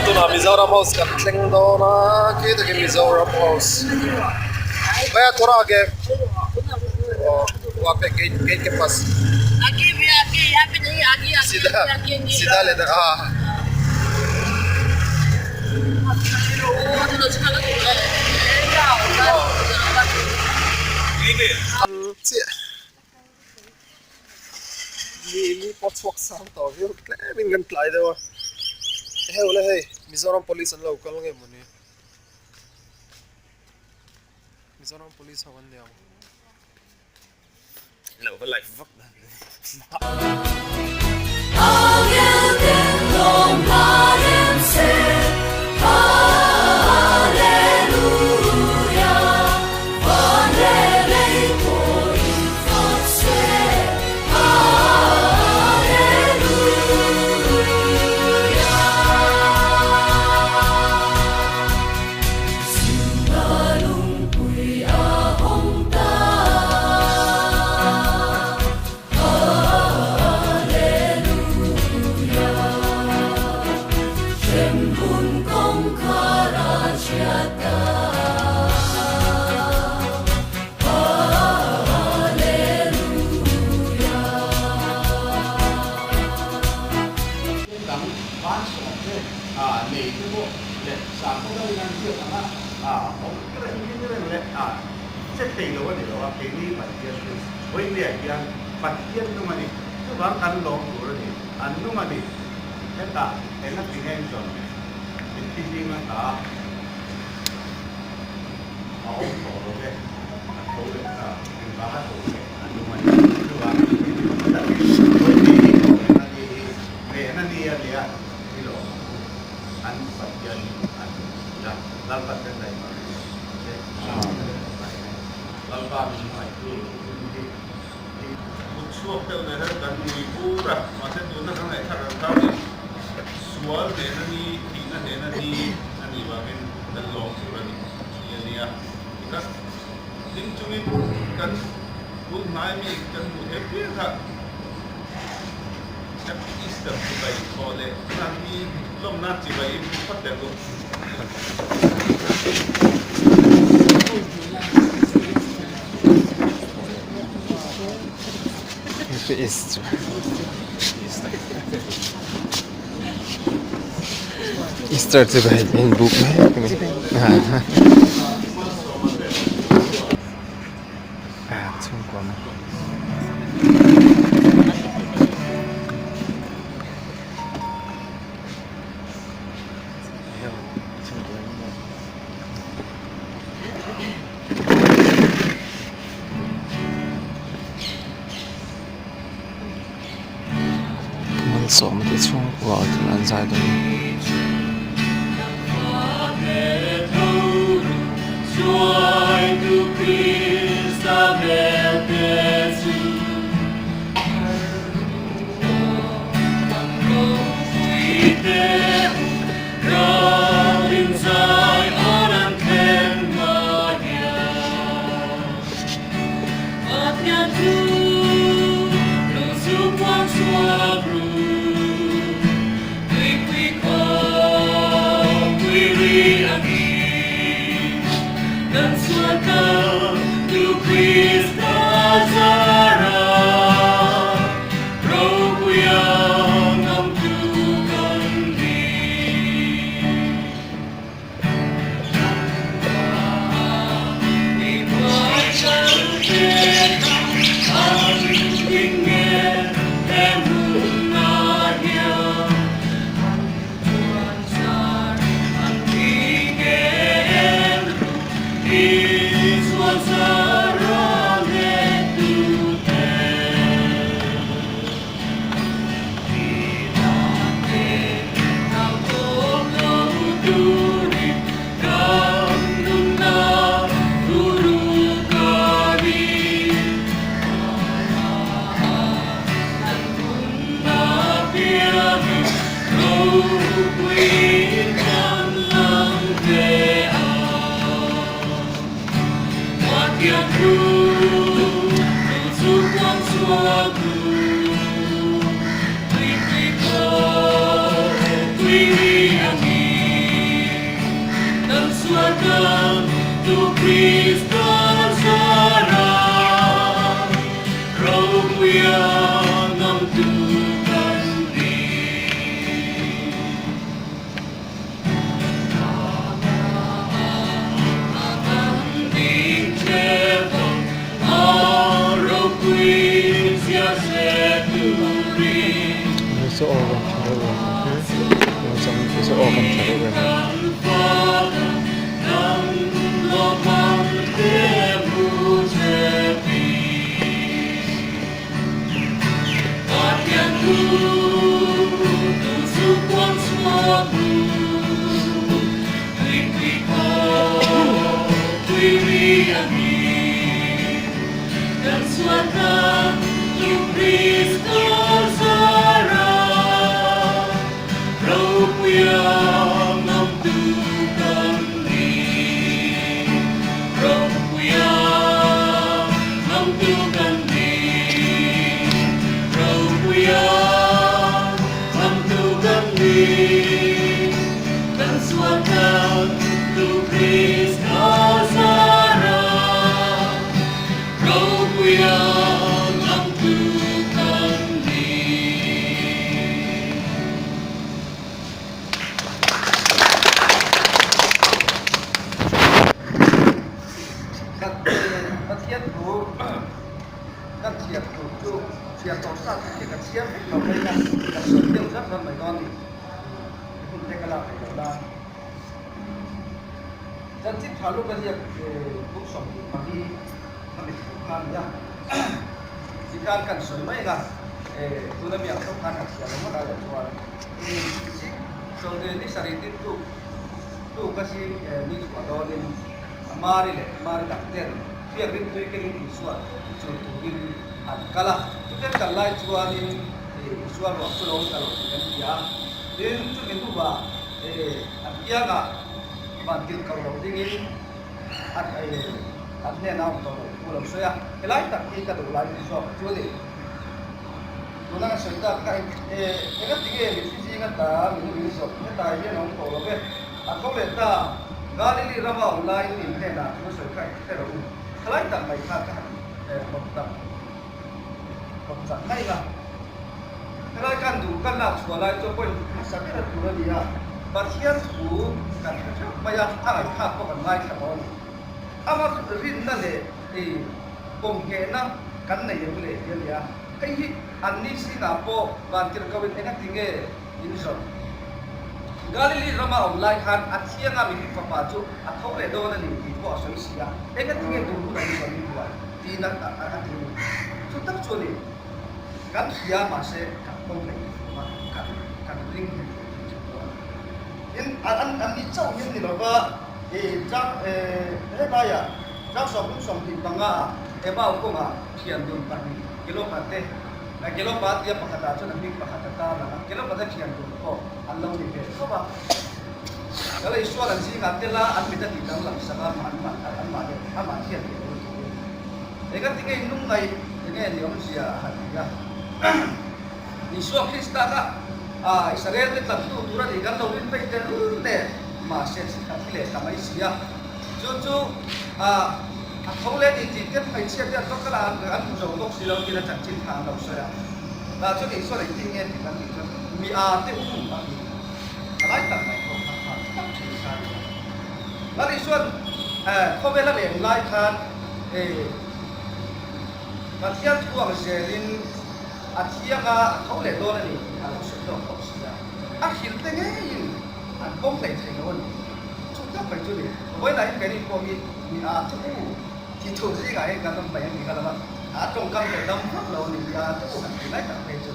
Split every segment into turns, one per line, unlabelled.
Tunah Mizoram House kan thleng dawn a khi takin Mizoram House Bhaiya thoda aage wahan pe gate gate ke paas sidha sidha lena ha chiah mi mi pawh chhuak sang tawh viau tlem in kan tlai deuh a heu le hei Mizoram police an lo kal nge mawni Mizoram police ho an ni ang.
Lo va live vak dan.
Che thei lo a ni lo a, keini Pathian chu Vawinia hian Pathian nung a ni, chuvang kan lawm tur a ni, an nung a ni. Hetah eng a ti ngeng chuan mitthi zinga ta a awm tawh lo ve, a tho leh ta, engvang a tho leh a nung a ni, chuvang takin Vawinia hi tawh reng a ni hi, nehna ni a nia i lawm ang u, an Pathian hi a nung si a, Lalpa ten daih mar
Lalpa min hmangaihtu hi kut chhuak deuh leh reuh kan nui bur a, mahse tuna kan ngaihthlak ang khan sual hnehna ni, thihna hnehna ni a nih vangin kan lawm tur a ni tih a nia. Tikhan hlim chungin kan bul hnai mi kan hmuh theih piang kha Happy Easter chibai thaw leh nan hi lawmna chibai i hmu phawt teh u.
Happy Easter. Easter chibai in buk mek a ni. Chhungkua mai. Malsawm te chhungkua chuan an zai dawn a ni. Chu aw kan tha deuh reng a chu aw kan tha deuh reng a.
Pathian thu kan chhiar tur chu chhiar tawh sa te khi ka chhiar vek lo mai a, ka sawi deuh zat zat mai dawn a ni. Hun te ka lak thei lo la. Chanchin tha luk a ziak buk 24 a mit hmuh kha a ni a, tikhan kan sawi mai ang a, tuna mi ang thawk khan kan chhiar lo ngawt a leh chuan ni sarih tin tuk tuk a zing ni chhuah dawnin Mari leh Mari dang ten fiak rimtui kengin Isua chul turin an kal a, chutiang kal lai chuanin Isua ruak chu lo ta lo tih kan ti a, tin chumi hnuah an kiangah van kil ko lo dingin an an hnenah awm tawh lo thu lo sawi a, helai tak hi ka duh lai chu zawk chu a ni. Tuna ka sawi tak kha engati nge mitthi zinga ta min rin zawk hetlai hian a awm tawh lo ve. A tho leh ta, Galili rama awm laiin in hnenah thu sawi kha hre rawh u. Thalai tak mai kha ka han hawp tak hawp chak mai a. Helai kan duh kan lak chhuah lai chu point hmasa ber a tur a ni a, Pathian thu kan hre theuh mai a, a ngaihthlak pawh kan ngaithla tawh a ni. Ama rinna leh pawmnghehna kan nei em leh hi a ni a, hei hi anni zingah pawh vantirhkohin engati nge in zawrh? Galili rama awm lai khan a thianga mihring fapa chu a tho leh dawn a ni tih pawh a sawi si a, engati nge duh hun an zawrh in buai tiin a ti a ni. Chu tak chu a ni, kan hria mahse kan pawm leh thei lo va, kan kan ring nghet leh thei thin lo a ni. Tin, an an ni chauh hian ni lova, i chang helaiah chang 35 ah Emau kawngah thian dun pahnih Kelopa te Kelopa tia pakhatah chuan a hming pakhat a tar lang a, Kelopa te thian dun pawh an lo ni ve tho a. Ka lei sual an zingah tel a, an mit a tih danglam sak a, an mah an mah leh amah thian leh lo turin. Engati nge in lungngaih enge ni awmzia a han ti a. Isua Krista kha a Israel te tlantu tur a nih kan lo rin vei tel nen mahse a thi leh ta mai si a. Chu chu a a tho leh ni tih te hmeichhia te an va kal a, an hmu zo bawk si lo tiin a chanchin kha an lo sawi a. Tah chuan Isua leh engtin nge tih kan tih chuan mi a te u a ti. A lai tak mai pawh kha kha tak thin kha a ni a. Lal Isua'n khawvel a leng lai khan Pathian thuang zelin a thiang a, a tho leh dawn a ni tih a lo sawi lawk bawk si a. A hrilh te ngeiin an pawm hlei thei lo a ni. Chu tak mai chu ni. Vawiinah hian keini pawh hi mi a te u ti thu zingah hian kan awm mai a ni kha lo va, a tawngkam leh dam vak lo a ni mi a te u han ti lai tak phei chu.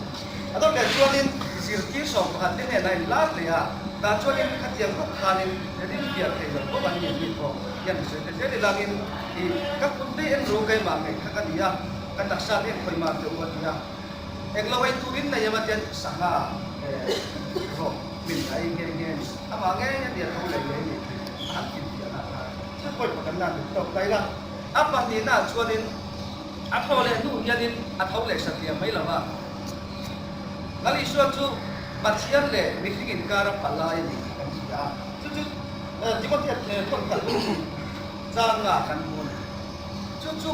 A dawt leh chuanin zirtir 11 te hnenah in lar leh a, tah chuanin khatiang bawk khanin rin biak thei lo bawk an ni mi pawh hian sawi ta zel ilangin i ka kut te en ru keimah ngei kha ka ni a, ka taksa te en khawi mar teh u a ti a. Englo ei turin nei ema tian sangha rawh min a ei nghe nghe a ni. Amah ngei a nia tho leh leh a ni tih a han finfiahna kha thil pawi pakhat nan min tawk ta ila. A pahnihnaah chuanin a thaw leh hnu hianin a tho leh satliah mai lo va. Lal Isua chu Pathian leh mihring inkara palai a ni tih kan hria a. Chu chu Timothea thawnkhat changa kan hmu a ni. Chu chu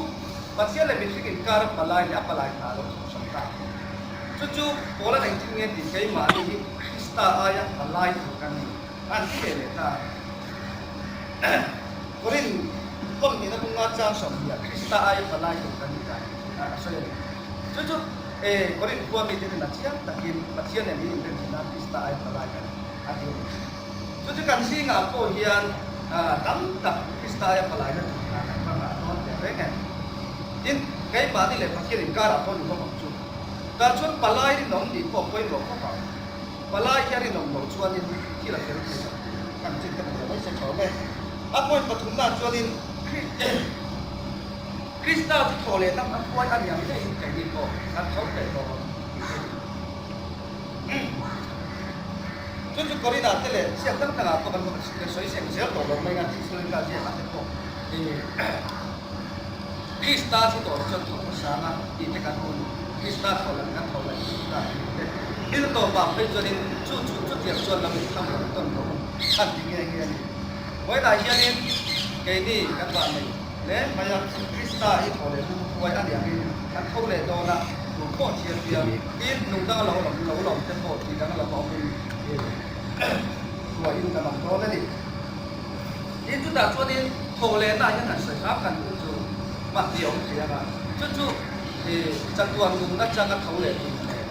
Pathian leh mihring inkara palai leh a palai hna lo thawk hrang ta. Chu chu Paula engtin nge tih keimahni hi Krista aia palai tur kan ni a an ti ve leh ta. Korin kawmhnihna bunga chang 20 Krista aia palai tur kan ni dan a sawi a ni. Chu chu Korin khua mite nen a chiang takin Pathian nen in inrem theihna Krista aia palai kan a ti a ni. Chu chu kan zingah pawh hian tam tak Krista aia palaina tur hna kan va ngah dawn teh reng e. Tin, keimahni leh Pathian inkarah pawh ni bawk ang chu. Tah chuan palai rinawm nih pawh pawimawh khawp ang. Palai hi a rinawm loh chuanin thil a fel thei lo. Kan chin ka hmu mai se tha awm e. A point pathumnaah chuanin Krista chu thaw leh lam a hruai a ni ang ngeiin keini pawh kan tho teh dawn tih te ni. Chu chu Korinah te leh ziak dang dangah pawh kan kan sawi seng zel tawh lo mai a, Thessalonikaah ziakah te pawh Krista chu tawh chuan thaw hmasa anga tih te kan hmu a ni. Krista thaw lan kan thaw lan tih ta tih te. Thil tawpah phei chuanin chu chu chutiang chuan lam intham ram tawn lo khan ti nge nge a ni. Vawiinah hianin keini kan vah nei hle mai a, Krista hi thaw leh hnu huai a ni angin kan tho leh dawn a, tur pawh thiam piang tin nung dang a lo lawm lo lawm te pawh tih dang a lo awmin hruaiin kan awm dawn a ni. Tin chutah chuanin thaw lehna hian han sawi hram kan duh chu mahni a awm thei ang a, chu chu chatuan nunna changa tho leh tur leh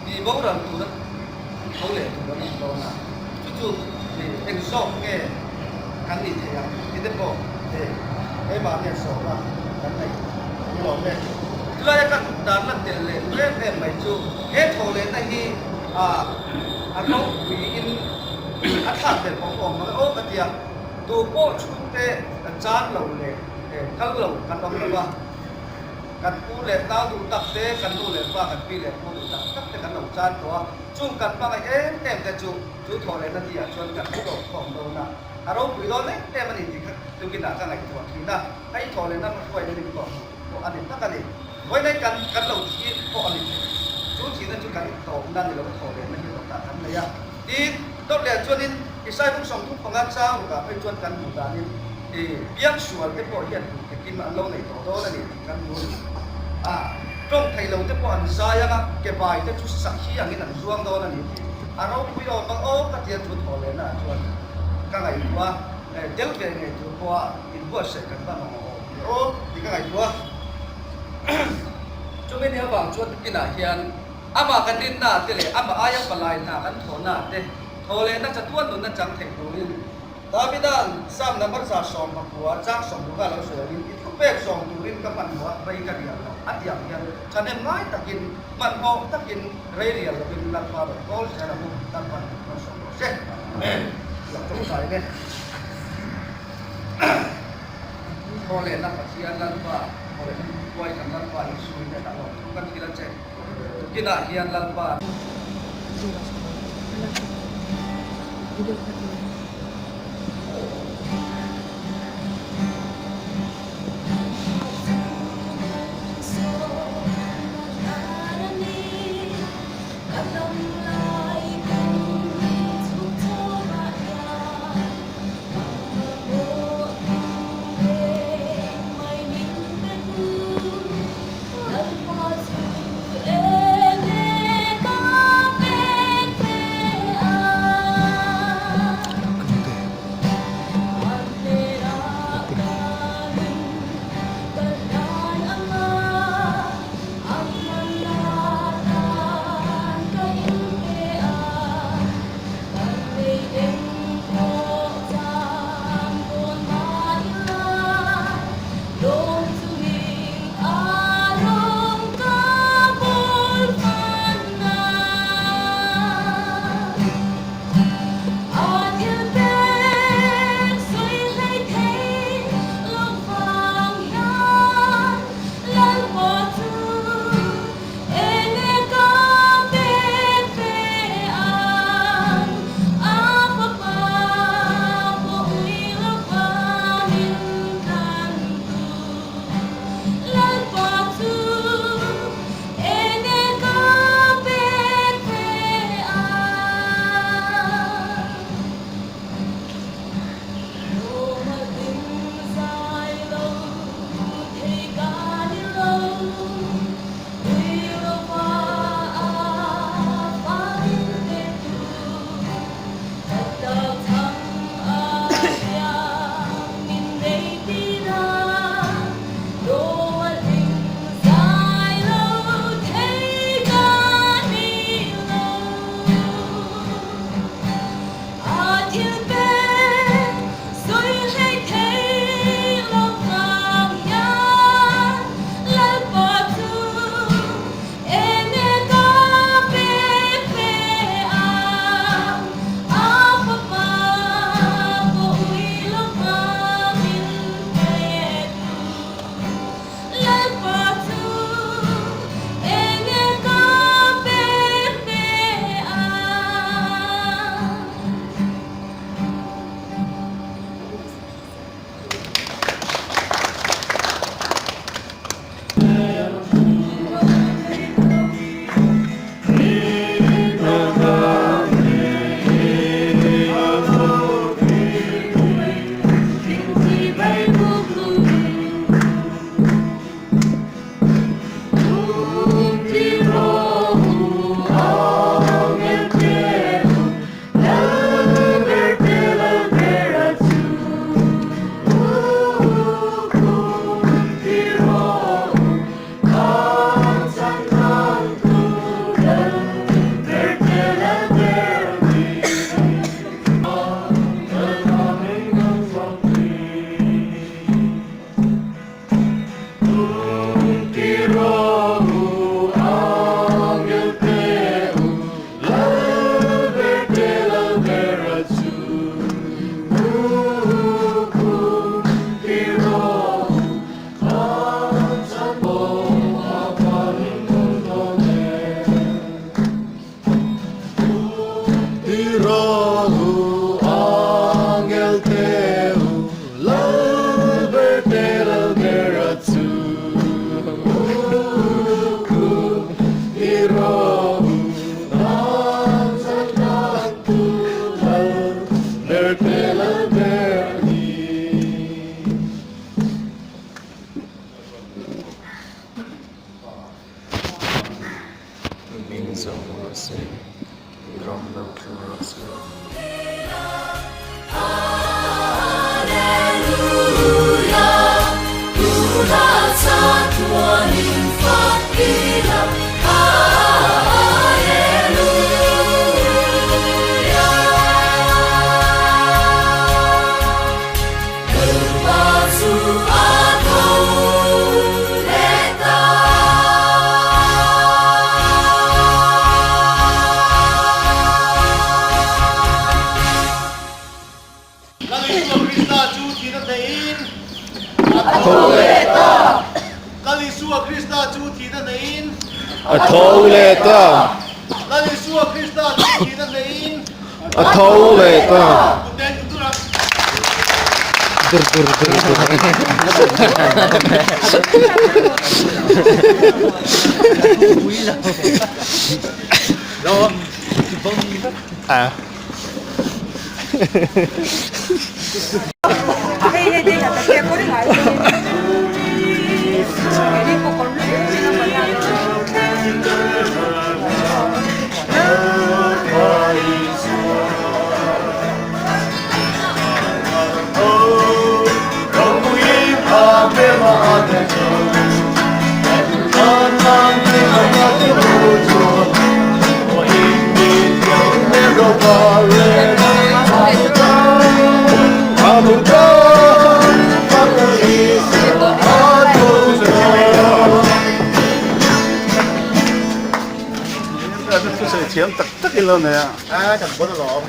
tih boral tura tho leh tur an awm dawn a, chu chu eng zawk nge kan nih theih ang tih te pawh keimahni a sawm a kan neih ni lo e. Chulaia kan dan lan tel leh duh em em mai chu he thaw lehna hi a ropuiin A thlak tel pawh awm ang e aw ka ti a, tu pawh chhungte chan lo leh kal lo kan awm lo va, kan pu leh nau duh tak te, kan nu leh pa, kan pi leh pu duh tak tak te kan lo chan tawh a, chung kan hmangaih em em te chu chu thawh lehna ni ah chuan kan tawp khawm dawn a, a ropui dawn em em a ni tih kha tukinah ka ngaihtuah thin a, hei thawh lehna hmahruai na rin tawh hmuh pawh a ni tak a ni. Vawiin kan kan lo thi pawh a ni thei, chu thihna chu kan tawpna ni lo thawh lehna hi tawpah kan nei a. Tin, dawt leh chuanin Isai bung 35 chang rukah phei chuan kan hmuh danin i piangsual te pawh hian hmuh thekim an lo nei tawh dawn a ni tih kan hmu a ni. A, tawng thei lo te pawh an zai ang a, ke bai te chu sakhi angin an zuang dawn a ni tih a ropui awm ang aw ka tia chu thawh lehna ah chuan ka ngaihtuah a, tel ve ngei tur pawha inbuatsaih kan va mamawh awm ve aw tih ka ngaihtuah a. Chumi ni avang chuan tukinah hian Amah kan rinna te leh amah aia palai hna kan thawhna te thaw lehna chatuan nunna chang theih turin Davida'n Psalm number 119 chang 60 a lo sawi angin i thupek zawm turin ka hmanhmawh a, rei ka rial lo a tih ang hian thahnem ngai takin hmanhmawh takin rei rial lovin Lalpa rawn kawl zel ang u, Lalpa'n min rawn sawm rawh se. Amen. Lo tawngtai nge. Thaw lehna Pathian Lalpa, thaw lehna Huai kan Lalpa Isu in hetah lawm thu kan thil a che. Tukinah hian Lalpa.
A tho leh ta.
Lal Isua Krista chu thihna hneihin.
A tho leh ta.
Lal Isua Krista chu thihna hneihin.
A tho leh ta.
Kuten kutura.
Dur dur dur dur. Ah.
Thiam tak tak in lo nei a.
A kan bon alawm.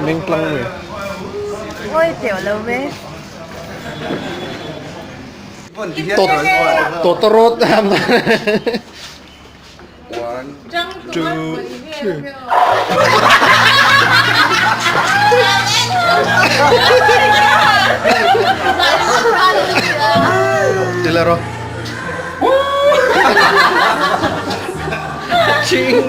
Meng tlang mai. Tawtawrawt One, two, three. Tila rawh. Ching.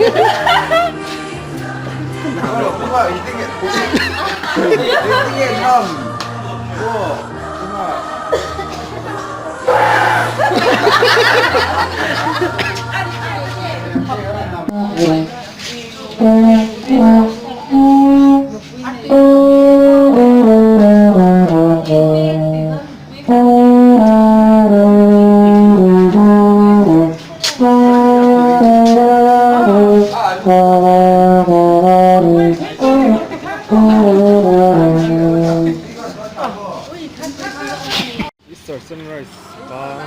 Easter sunrise tlang.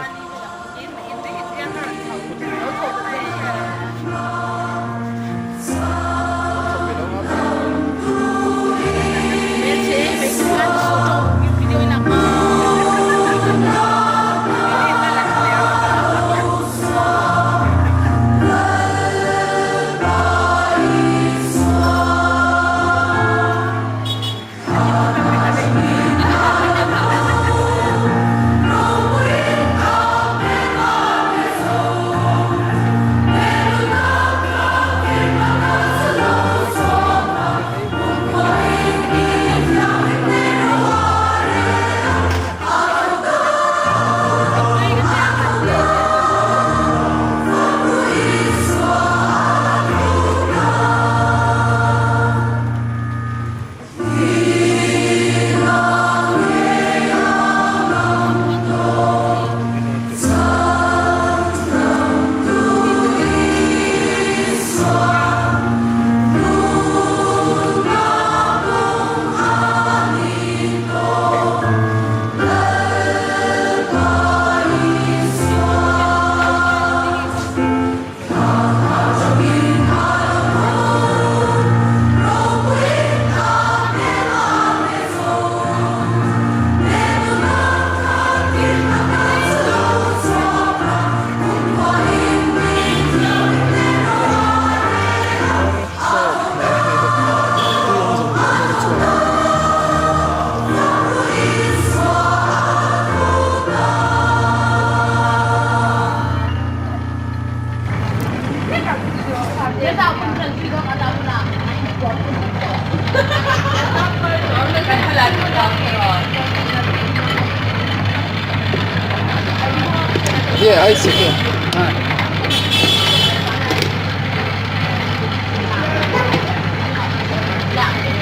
Ye ai se ke.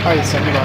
Ai se ni ba.